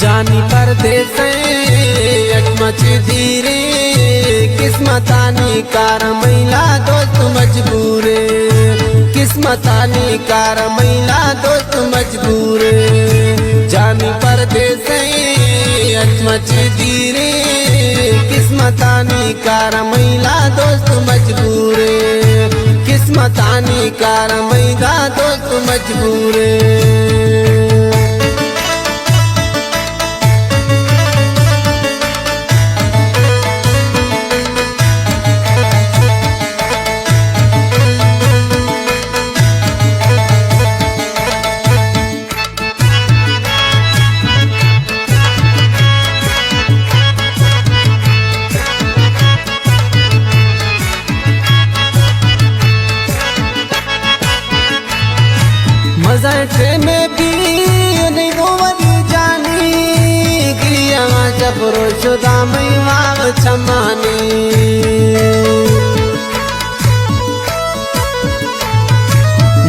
جانی پردیسے اچ مچ دیرے، قسمتانی کار مئیں لا دوست مجبورے، قسمتانی کار مئیں لا دوست مجبورے۔ جانی پردیسے اچ مچ دیرے، قسمتانی کار مئیں لا دوست مجبورے، قسمتانی کار مئیں لا دوست مجبورے۔ مزن ٹیم بی نئیں دو ودی جانی، گریاں شپ روچ شدا مئیں واو چمانی۔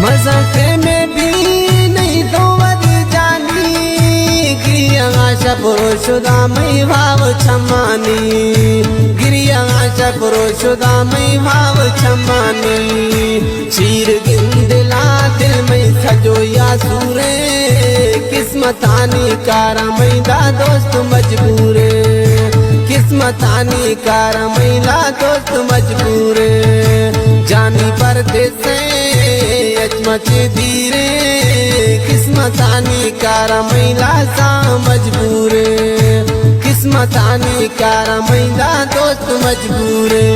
مزن ٹیم بی نئیں دو ودی جانی، گریاں شپ روچ شدا مئیں واو چمانی، گریاں شپ روچ شدا مئیں واو چمانی۔ چیر گندلا دل مئیں سجو یا سورے، قسمتانی کار مئیں لا دوست مجبورے، قسمتانی کار مئیں لا دوست مجبورے۔ جانی پردیسے اچ مچ دیرے، قسمتانی کار مئیں لا ساں مجبورے، قسمتانی کار مئیں لا دوست مجبورے۔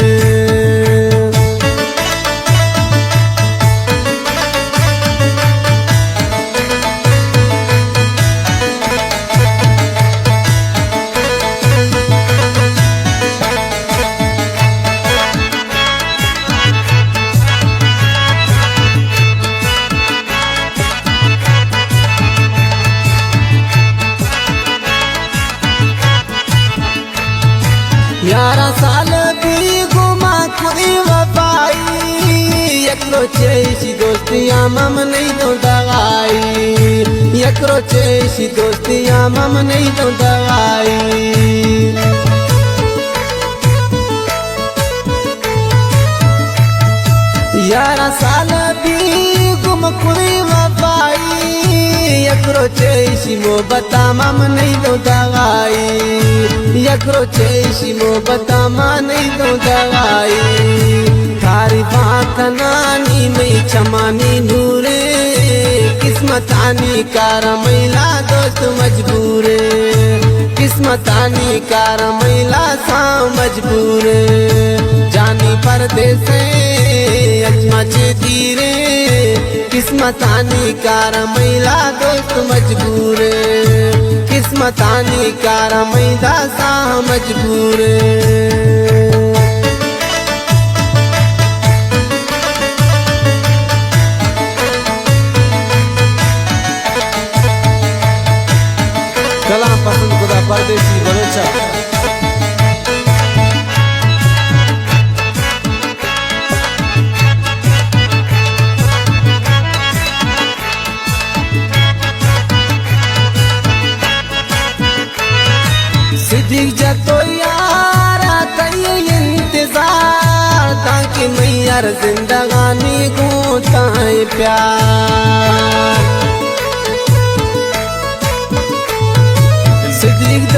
یارہ سال بی گما کری وفائی، یک روچے ایشی دوستی ہم ہم نئیں دو دغائی، یک روچے ایشی دوستی ہم ہم نئیں دو دغائی۔ یارہ سال بی گم کری وفائی، یک روچے ایشی محبت ہم ہم نئیں دو دغائی، یک روچے ایشی محبت ہم نئیں دو دغائی۔ تعریفاں کنانی مئیں چمانی نورے، قسمتانی کار مئیں لا دوست مجبورے، قسمتانی کار مئیں لا ساں مجبورے۔ جانی پردیسے اچ مچ دیرے، قسمتانی کار مئیں لا دوست مجبورے، قسمتانی کار مئیں لا ساں مجبورے۔ کلام پسند کتا پردیسی بلوچا۔ صدیق جتو یارا تئی انتظار، تانکہ مئیں ہر زندگانی گوں تائیں پیار۔ صدیق